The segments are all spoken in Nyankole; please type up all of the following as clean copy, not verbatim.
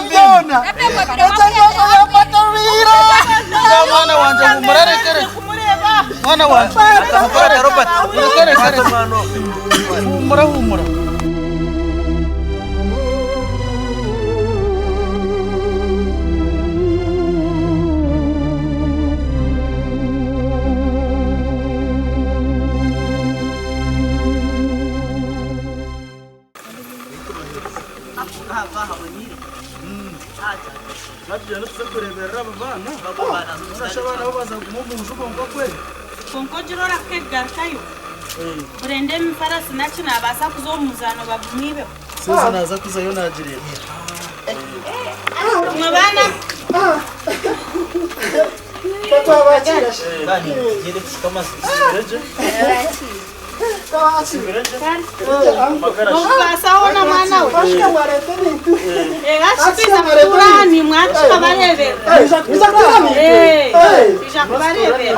byona. Ekyo nyoko yampatabira. Mwana wangye humura rekere. Mwana wangye. Robert. Rekere rekere. Humura humura. Tugenda tuze kureeberera aba baana. Noshusha abaana bo baaza kuguma omu nju kwonka kweri. Kwonka ogire orakegarukayo kurenda emifarasi naki nabaasa kuza omu muzaano bagumwibeho. Susan naaza kuzayo naagireeba. Mwe baana Nokubaasa hoona mwana we. Twija kutuura aha naimwe hati tukabareeberera. Twija kubareeberera.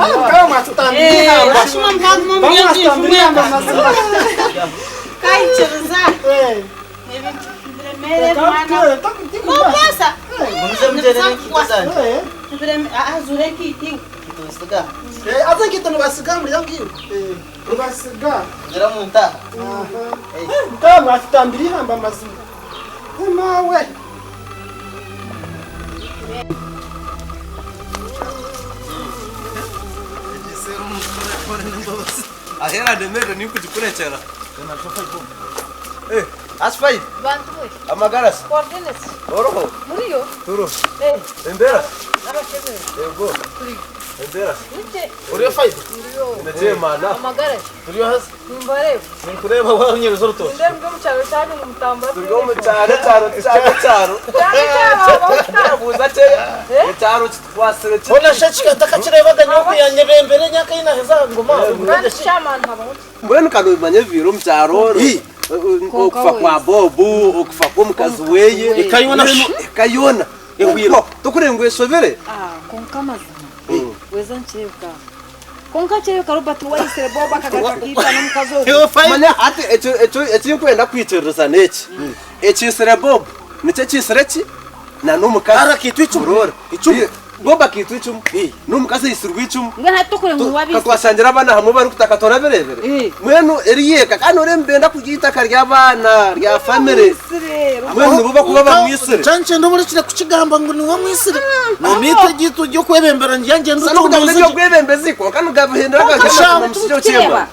Bashuma mukaguma omuri egyo nju mwena. Mukahikiriza ebintu nibiremeera ebi mwana we. Nokubaasa. Zuura enkaito iwe. Haza enkaito nibasiga aha muryango iwe? Nibasiga. Mukaba mwatutambira eihamba mazima. Maawe. Ahera ndemerire ninkugikurekyera. Eh, asi fine. Bantu mwe. Amagara se? Coordinates. Oroho? Muriyo? Turo. Eh. Embeera se? Abashemere. Yego. Turiyo. Embeera se? Nikye. Oriyo fayida? Ndiyo. Nikyemana. Amagara se? Turiyo haza. Nimbareeba. Ninkureeba wanyereza orutookye. Nindeeba muri omu kyaro kyanyu ngu mutambura Turi omu kyaro, ekyaro tikyaba ekyaro. Buuza kyeya. Ekyaro kitukwasire kiti. Hoona shi ekika ntakakireebaga nyowe ku yanyebembera emyaka ei naaheza aha ngoma. Kandi chairman habaho ki? Mbwenu ka noomanya ebibaire omu kyaro okufa kwa Bob, okufa kw'omukazi weye. Eka yoona Mbwenu eka yoona ehwire. Tokureba ngu eshobire? Kwonka amazima weeza nikireebeka. Kwonka kireebeka Robert niwe aitsire Bob akagaruka akaita n'omukazi ogwo. Manya hati eki ndikwenda kwikiririza n'eki, ekiitsire Bob nikyo ekiitsire ki? Na n'omukazi. Ara akaitwa icumu. Murora. Icumu. Bob akaitwa icumu, n'omukazi aitsirwe icumu. Mbwenu hati tokureba ngu niwe Ka abaitsire. twashangire abaana hamwe barikutaka torabireebire? Mbwenu eriyo eka kandi noreeba nibenda kurya eitaka ry'abaana rya famire. Mbwenu nibo bakuba bamwitsire. Kya nikyenda oburekire kukigamba ngu niwe amwitsire. Noomwita eryitwa ery'okwebembera ngu yangyenda Sa n'okugira ngu otondoze gye. n'eby'obwebembezi kwonka nigabihindura Kwonka gakaba Kwonka omushaija turikukireeba, okyemwa.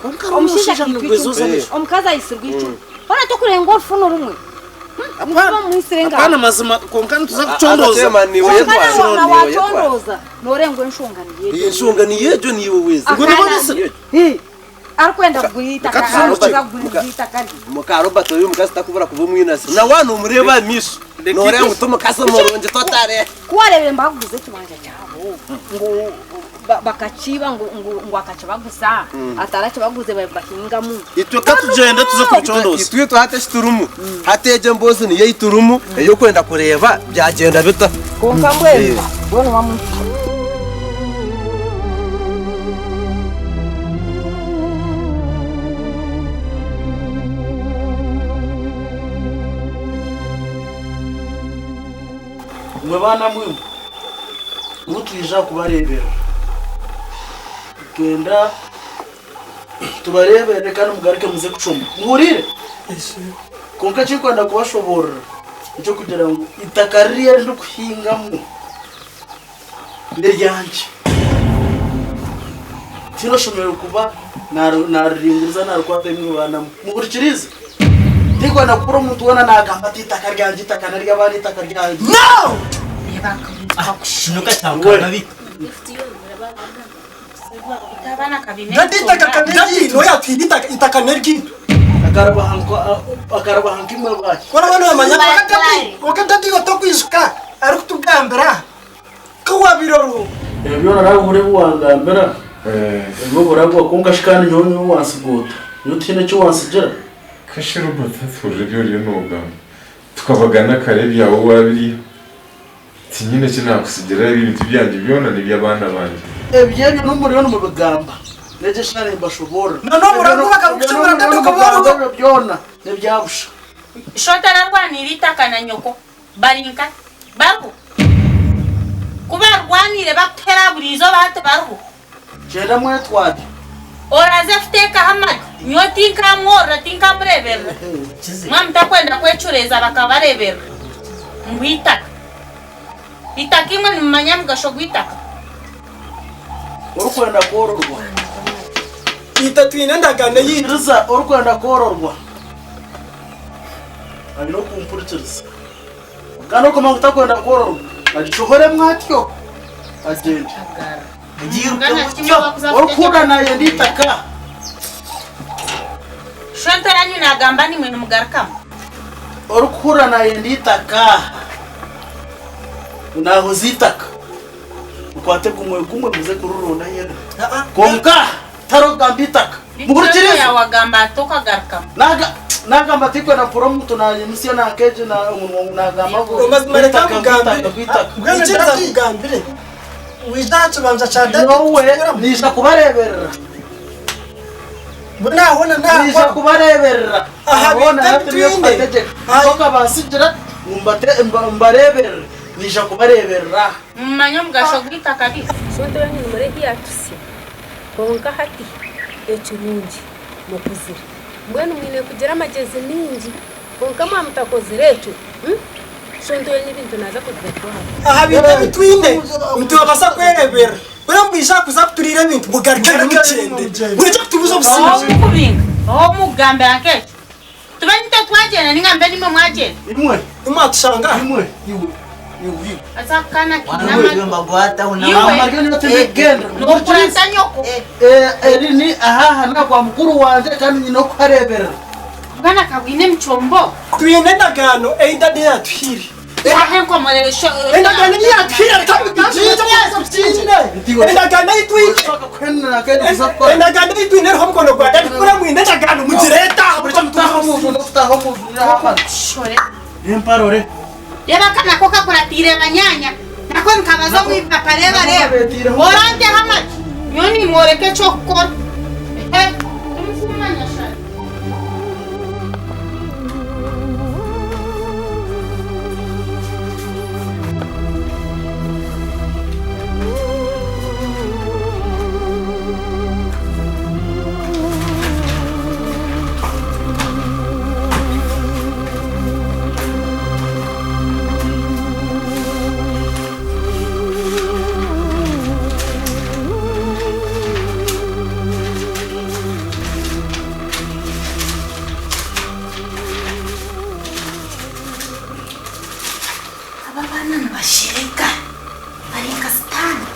Kwonka hariho omushaija omushaija akaitwa nigwezoza icumu, amaisho. omukazi aitsirwe icumu. Hoona tokureba ngu orufu n'orumwe. Nibo bamwitsire Apana ngaha. mazima kwonka nituza Haza kucondooza. chairman niiwe Kwonka yetwara. na Niiwe yetwara. waacondooza nooreeba ngu enshonga niyo egyo. Enshonga niyo egyo niiwe weeza. Ngu nibo baitsire. Hi, Arikwenda kugura eitaka, Reka tuze omu arikuza kigo. kugura eitaka rye. Muka Robert oyo omukazi takubura kuba omwinazi. Na waaba nomureeba aha maisho nooreeba ngu t'omukazi murungi totare. Ku waareebire nibakuguza ekibanja kyabo ngu bakakiiba ngu ngu akakibaguza atarakibaguze bahingamu. Itwe ka tugyende tuze kubicondooza. Itwe hati eki turimu, hati egi emboozi niyo ei turimu ey'okwenda kureeba byagyenda bita. Kwonka mbwenu mbwenu wamwita. Imwe baana mwe, obu twija kubareeberera, nitwenda tubareeberere kandi mugaruke muze kucuma. Muhuriire? Kwonka ekindikwenda kubashoboorora n'eky'okugira ngu eitaka ririya eri ndikuhingamu n'eryangye. Tihaine oshemereire kuba nariringuriza narikwata imwe baana mwe. Muhurikiriize? Tindikwenda kuhurira omuntu weena naagamba ati eitaka ryangye, eitaka n'ery'abaana, eitaka ryangye. No! Daddy itaka ka n'eryaitu. Oya twine itaka, itaka n'eryaitu. Akarabaha nk'imwe bwaki. Kwonka noomanya kwonka Daddy, kwonka Daddy iwe tokwijuka arikutugambira ku wabaire oriho. Ebyo byona naabihurira ebi wangambira, ebyo buragwa kwonka shi kandi nyowe niiwe wansigoota, nyowe tihaine eki wantsigira. Kashi Robert hati hurira ebi oriyo noogamba. Tukabagana kare ebyawe waabiriiha. Tinyine eki naakutsigira ebintu byangye byona n'eby'abaana bangye. Ebyo ebyo n'omuriyo nimubigamba, n'egyo eshaaha nimbashoboorora. Na n'oburango bakabukucumura Ebyo Daddy okaba n'omugamba oriho. ebyo byona n'ebya busha. Sho tararwanira eitaka na nyoko. Bari nkahi? Bariho? Ku barwaniire bakutuhera buri izooba hati bariho? Gyenda mwetware. Oraze kuteekaho amaju? Nyowe tinkamworora, tinkamureeberera. Mwaba mutakwenda kwecureeza bakabareeberera, muhe eitaka. Eitaka imwe nimumanya omugasho gw'eitaka? Orikwenda kwororwa. Itwe twine endagaano ei. Ikiriza orikwenda kwororwa. Aine okumpurikiriza. Kandi orikumanya ngu takwenda kwororwa, agishohoremu atyo agyende. Orikuhurira nayenda eitaka. Shwento yanyu nagamba nimwe nimugarukamu. Orikuhurira nayenda eitaka. Nahuza eitaka. Mukwate gumwe gumwe muze kurironda yena. Kwonka tariho kugamba eitaka. Muhurikirize. Yawagamba ati okagarukamu. Naga nagamba tikwenda mpura omuntu nayimusya nankeegi na omunwa ngu nagamba ngu Mazima reka eitaka nkugambire. eitaka eitaka. Mbwenu ikiriza nkugambire. Wija aha kibanja kya David Nyowe kutuuramu. niija kubareeberera. Mbwenu aho na Niija naho. kubareeberera. Aha Aho bintu na ebi twine. kubategeka. Aha- Kwonka bansigira ngu mbareeberere. Niija kubareeberera. Mumanye omugasho gw'eitaka rye. Shwento yanyu nimureeba eyatutsya. Kwonka hati ekirungi mukuzire. Mbwenu mwine kugira amagyezi maingi. Kwonka mwaba mutakozire ekyo, shwento yanyu ebintu naaza kubibatuha. Aha bintu ebi twine nitubaasa kwereeberera. Buriya mwija kuza kuturiira ebintu mugaruke mugyende. Murekye kutubuza obusingye. Ow'omukubinga, ow'omukugambira nk'ekyo. Tube nitwe twagyenda ninga mbe nimwe mwagyenda? Imwe. Timwatushanga aha. Imwe, iwe, iwe, iwe. Haza ako kaana kiine Iwe. amaryo. Iwe. Amaryo niyo tindikugenda. Nokurata nyoko. Eri ni ahaha n'akwa mukuru wangye kandi nyine okuhareeberera. Bwana kabwine emicombo. Twine endagaano ei dada yaatuhaire. Endagaano ei yaatuhaire reka mbigigye. Endagaano ei twine. Endagaano ei twine eriho omukono gwa dada. Kuri mwine endagaano mugireete aha murekye mutuhe. Emparore. Reeba aka nako kakuratiire banyaanya. Nako nikabaza omu ipapa reeba reeba. Oranteho amaju. Nyowe nimworeka eky'okukora. Ehe, timukumanya shana. Aba abaana nibashereka bari nka sitaani.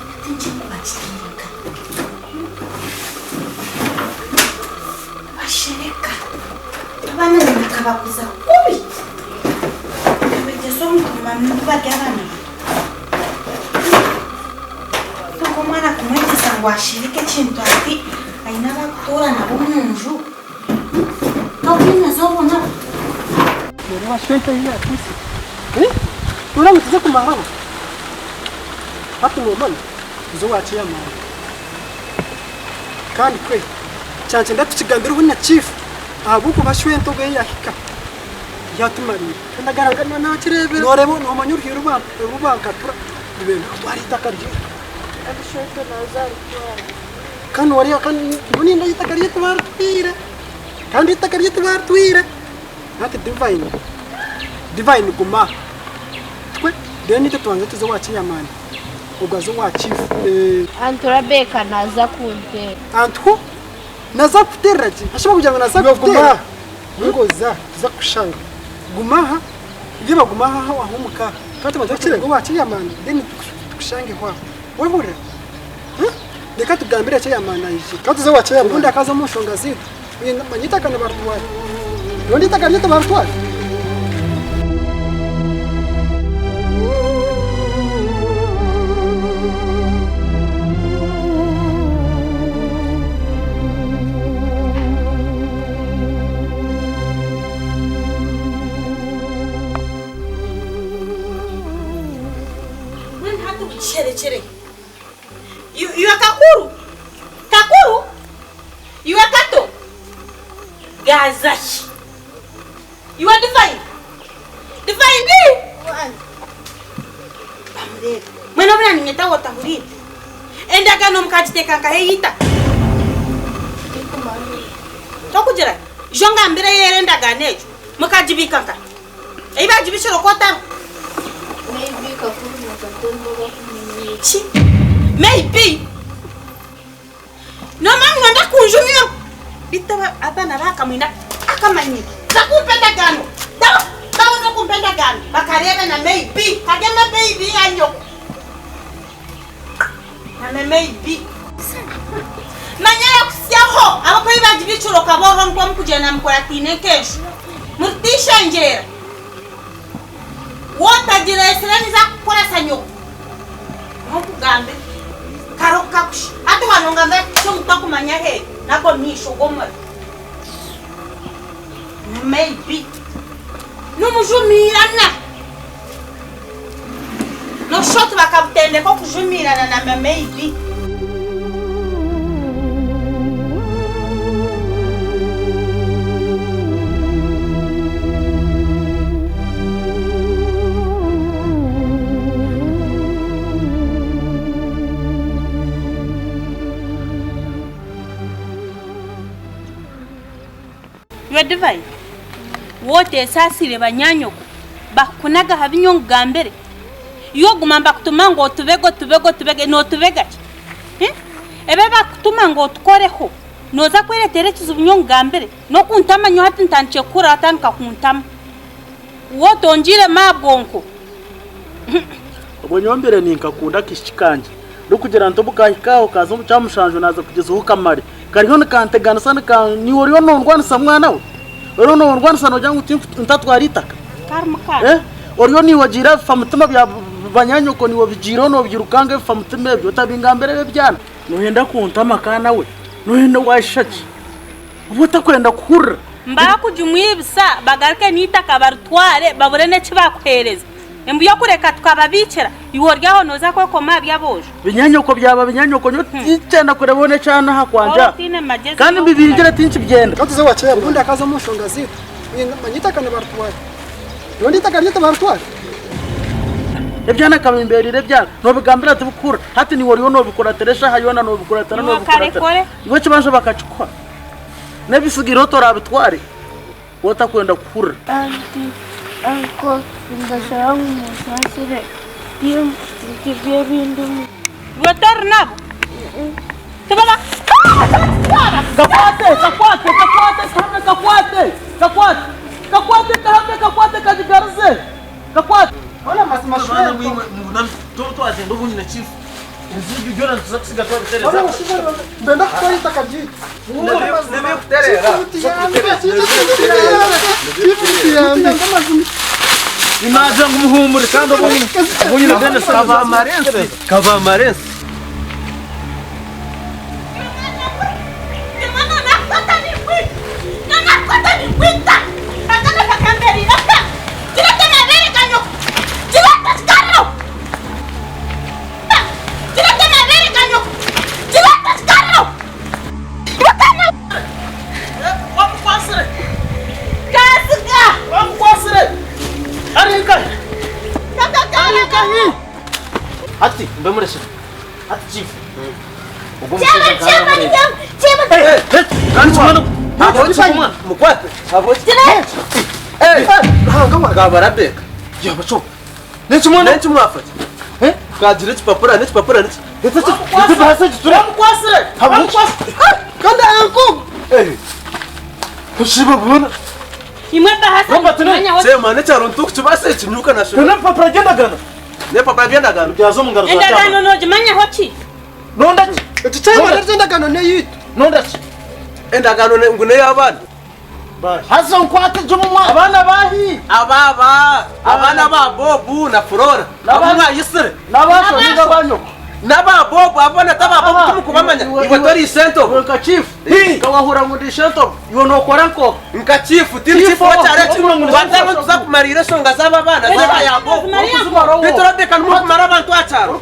Hati ngyenda bakitiinka. Nibashereka. Abaana nakabakuza kubi. Nabegyesa omutima mubi bari abaana bato. Kwonka omwana kumwegyesa ngu ashereke ekintu ati aine abu arikutuura nabo omu nju, tobwinazi obwo nabwo. Noreeba shwente ei yaatutsya? Noreeba ngu tuze kumaraho? Hati noomanya tuze owa chairman. Kandi kwe kyankyenda tukigambireho na chief ahabw'okuba shwente obu eyahika yatumarire. Noreeba nomanya oruhyo oru bankatura nibenda kutwara eitaka ryaitu. Kandi noreeba kandi nindeeba eitaka ryaitu baritwire kandi eitaka ryaitu baritwire. Hati Divine, Divine guma aha twe then itwe tubanze tuze owa chairman ogwo aze owa chief. Antu Rabeka naza kunteera. Antu ho naza kukuteerera ki? Ashobora kugira ngu naza kukuteera. Guma aha, ngoza tuza kukushanga. Guma aha, reeba guma aha aho omu ka. Twaba tubanze tuze owa chairman then tukushangeho aho. Wahurira? Reka tugambire chairman aije. Ka tuze owa chairman. Obundi akaza omu nshonga zaitu. Manya eitaka nibaritwara. Obundi eitaka ryaitu baritwara. Mbwenu hati obukyere Iwe kakuru, kakuru, iwe kato, gaaza hi? Iwe Divine! Divine! Bamureebe. Mbwenu obu naaniinyeta waaba otahuriire? Endagaano mukagiteeka nkahi ey'eitaka? Tokugira? Ijo ngambire ei eri endagaano egyo. Mukagibiika nkahi? Ei baagibikire oku otariho? Ki? Maybe. Noomanya ngu noyenda kunjumya orwo? Beitu abaana ba mwine akamanyiiro. Za kumpa endagaano. Baza kumpa endagaano bakareebe na maybe. Kageme maybe ya nyoko. Na maybe. Manya yakutsyaho ahabw'okuba ei baagibikire okaba oriho nikwo murikugyenda mukurataine nk'enju. Murikutishengyera. Wootagireetsire ninza kukurasa nyoko. Nk'okugambire kare okakusha. Hati waaba nongambira ki ngu tokumanya aheeru n'ago maisho g'omuri. Maybe nimujumiirana. Noshusha oti bakabutendeka okujumiirana na maybe. Iwe Divine, wooteesaasiire banyaanyoko bakukunaga aha bi nyowe nkugambire? Iwe oguma nibakutuma ngu otubege, otubege, otubege, nootubega ki? Ebi bakukutuma ngu otukoreho, nooza kwereetera ekizibu nyowe nkugambire? N'okuntama nyowe hati ntandikire kuhurira watandika kuntama. Wootongiiremu aha bwonko. Obwo nyowe mbaire ninkakunda akaishiki kangye ndikugira nti obu kaahika aho kaaza omu kyamushanju naaza kugyezaho kamare. Kariyo nikanteganisa nika niiwe oriyo nondwanisa mwana we? Oriyo nondwanisa noogira ngu ntatwara eitaka? Eh? Oriyo niiwe ogiire ebifamutima bya banyanyoko niiwe obigiireho noobyirukangaho ebifamutima ebyo otabingambira ebi ebyana. Nooyenda kuntama kaana we? Nooyenda waashisha ki? Obu otakwenda kuhurira. Mbakujumwibisa bagaruke n'eitaka baritware babure n'eki bakuheereza. Embu y'okureka tukababiikira, iwe ori aho nooza kwekoma aha by'aboojo. Binyanyoko byaba binyanyoko nyowe tinkyenda kureeba hoona ekyana aha kwangye aha. Otaine magyezi Kandi mbibingire tinkibyenda. Ka tuze wakyeya obundi akaza omu nshonga zaitu. Manya eitaka nibaritwara. Rundi eitaka ryaitu baritwara. Ebyana akabimbeerire ebyana noobigambira tibikuhurira. Hati niiwe oriyo noobikuratira eshaaha yoona noobikuratira Iwe noobikuratira. karekore. Iwe ekibanja bakakikuha. N'ebisigaireho torabitware. Otakwenda kuhurira. Anti, uncle, nimbashaba ngu munsaasire tibyo ebindimu. Iwe tori nabo? Tibaba. Kakwate, kakwate, kakwate, kahame, kakwate, kakwate, kakwate, kahame, kakwate, kagigarize, kakwate. Twagyenda obundi na chief ebizibu byona nituza kusiga twabitereza. Nibenda kutwara eitaka ryaitu. Naagira ngu muhuumure kandi obundi na Dennis Kavamarensi Kavamarensi. Bamukwasire! Bamukwasire! Ari nkahi? Ari nkahi? Hati mbe murekye. Hati chief. Ogwo omushaija nkaba namureeba. Kandi kimwe Mukwate. Kabarabeka. Yabaco. N'ekimwana N'eki mwafata. Kagira ekipapura n'ekipapura n'eki. Bamukwasire! Bamukwasire! Kandi anko Tushiba bwana. Imwe bahasa nimumanya ho Sema n'ekyaro nitukukibaasa eki nyuka na shona. N'ebipapura by'endagano. N'ebipapura by'endagano. Byaza omu ngaro za endagaano Kyama. nogimanyaho ki? Nonda ki? eki kyamara eby'endagaano n'eyaitu. Nonda ki? Endagaano ngu n'ey'abaana. Haza onkwate gye omu Abaana baahi? Aba abaana ba Bobu na Flora. Abu mwayisire. N'abaasho ninga abanyoko. N'aba Bobu abo na taba Bobu timukubamanya. Iwe tori isento. Iwe nka chief. Nkawahura ngu ndi ishento. Iwe nookora nkoha? Nka chief tiri chief w'ekyaro eki. Watari tuza kumarira enshonga z'aba baana z'aba ya Bobu. Beitu Rebecca nimwo kumara abantu aha kyaro.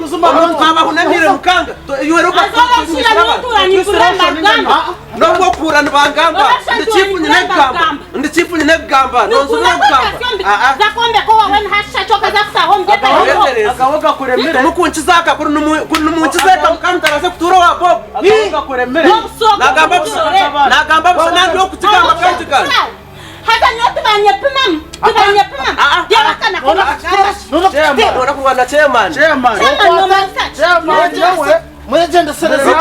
Twabahunamire mukanga. Iwe Robert Azoba nshira n'otuura nimpurira nibarugamba. N'obu okuhurira nibangamba, ndi chiifu nyine kugamba, ndi chiifu nyine kugamba, nonzibira kugamba. Aa. Timukunkiza aka, kuri nimunkiza eka mukaba mutaraze kutuura owa Bob. Nagamba busha, nagamba busha nandi okukigamba kankigamba. Noona kurwana na chairman. Mwegyendesereze.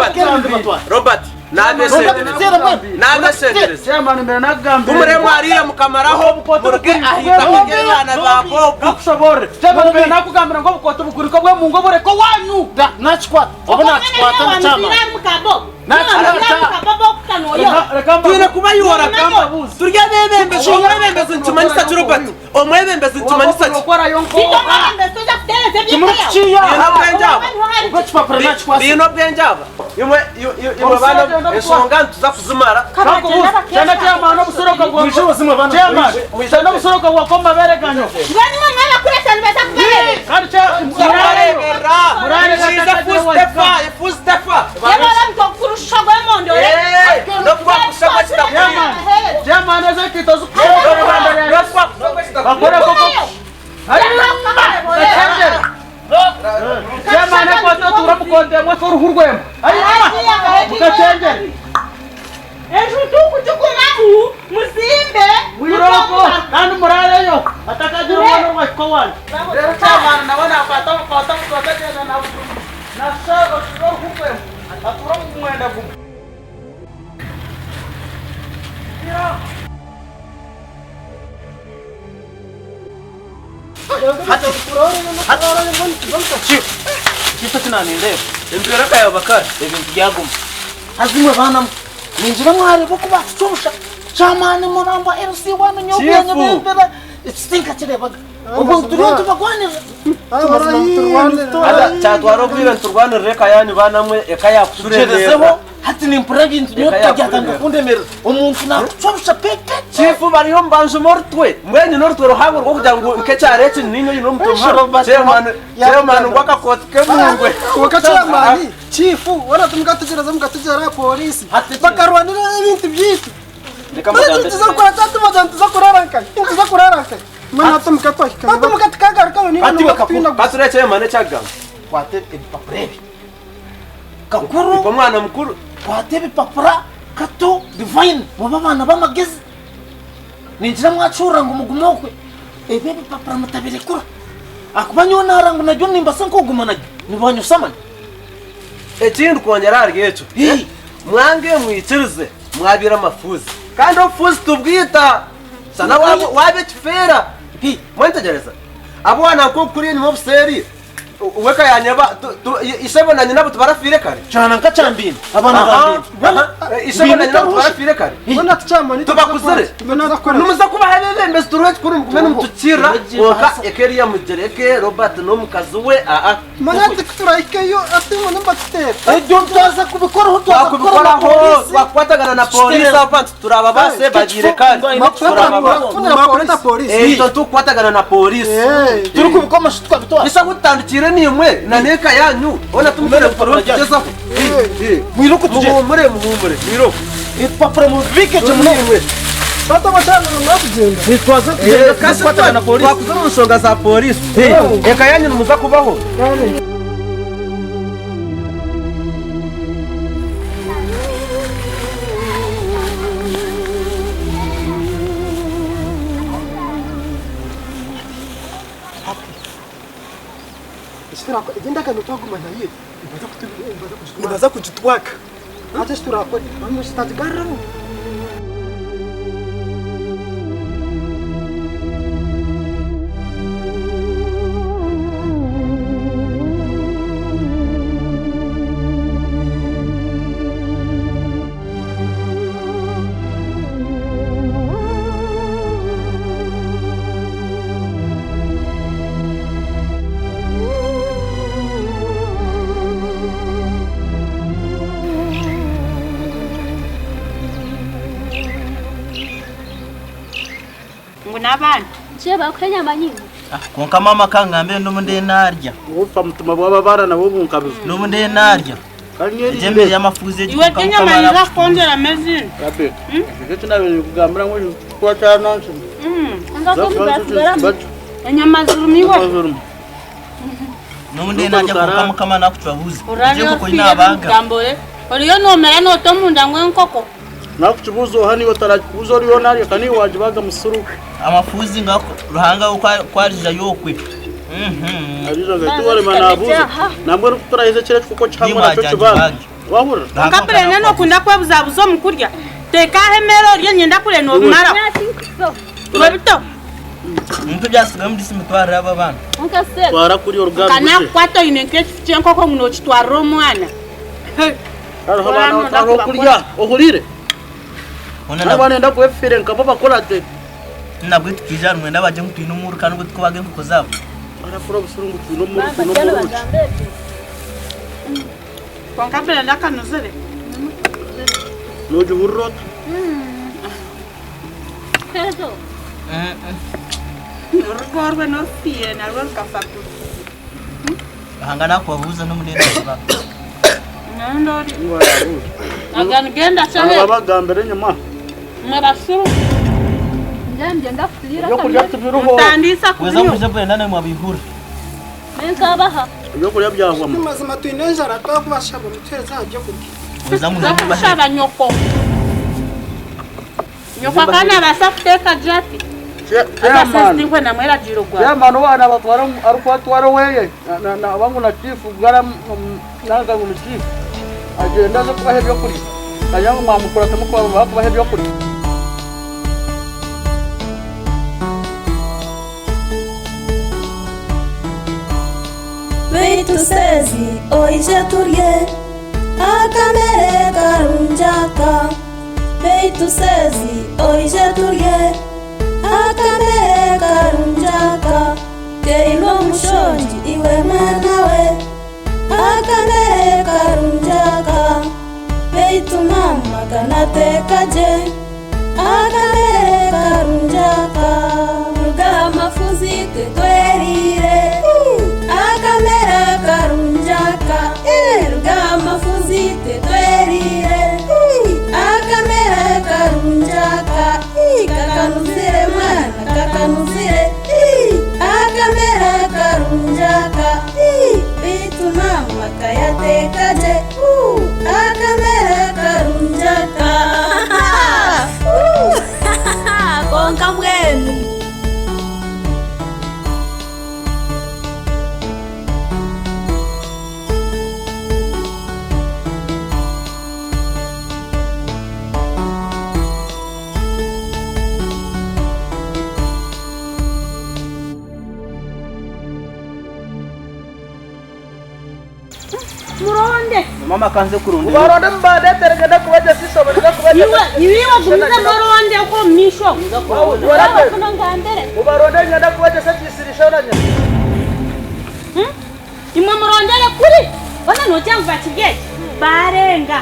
Robert, nabeshengereza kumure mwarire mukamaraho muruge ahitaka ry'abaana ba Bob. Kakushoborere. Chairman mbere nakugambira ngu obukooti bugurika bwemungu obureka owanyu. Nakikwata. Obu nakikwata na chairman. Twine kubayora turi abebembezi. Omwebembezi nikimanyisa ki Robert? Omwebembezi nikimanyisa ki? Biine obwengye aba? Biine obwengye aba? Imwe imwe baana enshonga nituza kuzimara. Turabareeberera. Nikiija fuusitefa, fuusitefa. Kandi murareyo atakagira omwana owahika owanyu. Reero chairman nawe nakwata obukooti obukooti agyenda nashusha oruhu rw'embwa atuura omu mwenda gumwe. Kifo eki naanindeeba Embeera ekayaba kare. Ebintu byaguma. Haza imwe baana mwe, ningira mwareeba oku baatucubusha. Chairman Murangwa LC one nyowe Chief. bwenge eki tinkakireebaga. Obwo ngu turiyo nitubagwanirira. Haza kyatwara obwire niturwanirira eka yanyu baana mwe, eka yakuturemeerera. Tukyerezeho hati nimpurira ebintu nyowe Eka bitagyatandika yakuturemeerera. kundemeerera. Omuntu naakucwa busha pepe. Chief bariyo nibanjuma orutwe. Mbwenu nyine orutwe ruhango rw'okugira ngu nk'ekyaro eki niinye oine omutwe muhango. Chairman, chairman ngu akakooti k'emungwe. Kwonka chairman, chief, weena timukategyereza mukategyera aha polisi bakarwanira ebintu byaitu. Reka mbagambe. Nituza kukora ki hati bagira nituza kurara nkahi? Nituza kurara nkahi? Mbwenu hati mukatwahika. Hati mukatukagarukayo niiwe Hati nibakutwinaguza. Kature chairman eki akugamba. Kwata ebipapura ebi. Kakuru. Nikwo mwana mukuru. Kwata ebipapura Kato, Divine mube abaana b'amagezi. Ningira mwakihurira ngu mugume okwe. Ebi ebipapura mutabirekura. Ahakuba nyowe naara ngu naryo nimbasa nk'okuguma naryo nibanyusa amani. Ekindi kwongyera ahari ekyo, mwange mwikirize mwabeire amafuuzi. Kandi obufuuzi tubwita. Shana waaba ekifeera. Mwetegyereza? Abu waana nk'oku kuri enyima obuseeri, Weka yanyeba ishebo na nyina tibarafiire kare. Kyana nka kyambinda abaana ba mbinda. Ishebo na nyina tibarafiire kare. Tubakuzire. Nimuza kubaha abebembezi turuhe kikuru mugume nimutukirira kwonka eka eriya mugireke Robert n'omukazi we aa. Manya ati kuturahikeyo ati ngu nibatutera. Ebyo twaza kubikoraho twaza kukora na polisi. Twakukwatagana na polisi abantu turababaase bagiire kare. Turababaase. Polisi. Itwe tukukwatagana na polisi. Turikubikoma shi tukabitwara. Nisha kutandikire nimwe na n'eka yanyu ona tumutwire turiho nitugyezaho. Mwiruke tugye. Muhumure muhumure mwiruke. Ebipapura mubibike gye munonga. Tata bashanga mwakugenda. Nitwaza kugenda tukukwatagana na polisi. Twakuza omu nshonga za polisi. Eka yanyu nimuza kubaho. Endagano twaguma naye nibaza kugitwaka. Hati eki turakore tutagigaruramu. Ngu n'abaana. Kye bakuha enyama nyingi. Kwonka maama ka ngambe n'obu ndiyo narya. Obufa mutima bw'aba baana nabwo bunkabiza. N'obu ndiyo narya. Egyo emere y'amafuuzi egi Iwe kwonka enyama Mukama niza arakutuuza. kukwongyeramu ezindi. Rabe, ekyo eki naabaire ninkugambira ngu ekikuba kyanansi. Enyama zirimu iwe. N'obundi naarya kwonka Mukama nakucwabuuza. Egyo Orarya enkoko ei ofiire naabaga. ebigambore. Oriyo noomera noota omunda ngu enkoko. Nakukibuuza oha niiwe otarakikubuuza oriyo naarya ka niiwe waagibaga musiru. Amafuuzi nga Ruhanga we ku arijayo okwe. Ariija ngu ati warema naabuuza. Nambwenu ku turahize ekiro ekikoko kihango nakyo kibaga. Wahurira? Kwonka Brenda nokunda kwebuzabuza omu kurya. Teeka aha emeere orye niinyenda kureeba nobimaraho. Iwe bito. Mumpe ebyasigayo omuri simitwarire abo abaana. Twara kuriya orugaari Nka rukye. nakukwata oine nk'ekifu ky'enkoko ngu nokitwarira omwana. Hariho abaana abatwara okurya ohurire. Naba nenda kuba efiire nkabo bakora te. Nabwe tukaija hanu mwenda bagye ngu twine omururu kandi obwo tukubaga enkoko zaabo. Barakora obusiru ngu twine omururu twine omururu ki? Kwonka Brenda akanuzire. Nogihurira ota? Orugo orwe n'orufiire narwo rukafa kubi. Ruhanga nakubabuuza n'omunene azibaga. Nenda ori. Aga nigenda Abo babagambira enyima. Mwe basiru. Ebyokurya tibiriho. Mutandiisa Weza kubinywa. mwije Brenda naimwe abaihura. Ninkabaha. Ebyokurya byahwamu. Mazima twine enjara twakubashaba mutuhereze aha byokurya. Weza mwije mubahe. Kushaba nyoko. Nyoko akaba nabaasa kuteeka gye ati. Chairman. Aza namweragiiro gwawe. Chairman owaana abatwara arikubatwara oweye abangu na chief gara nanka ngu ni chief agyenda aze kubaha ebyokurya kagira ngu mwamukurata mukubaha kubaha ebyokurya. Beitu sezi oije turye akamere karungi aka. Beitu sezi oije turye akamere karungi aka. Keirwe omushongi iwe mwana we akamere karungi aka. Beitu mama kanateeka gye akamere karungi aka. Ruga aha mafuzi twe tweriire akamere karungi aka. Ruga aha mafuzi twe tweriire akamere karungi aka. Kakanuzire mwana kakanuzire akamere karungi aka. Beitu mama kayateeka gye akamere karungi aka. Kwonka mbwenu. Muronde. Mama kanze kurondera. Mubaronde mubandetere ngenda kubagyesa eishomo ninza kubagyesa. Iwe iwe gumize muronde okwo omu maisho. Mubaronde ngenda kubagyesa ekisirisho na nyina. Imwe murondere kuri. Bona nogira ngu bakiri eki. Barenga.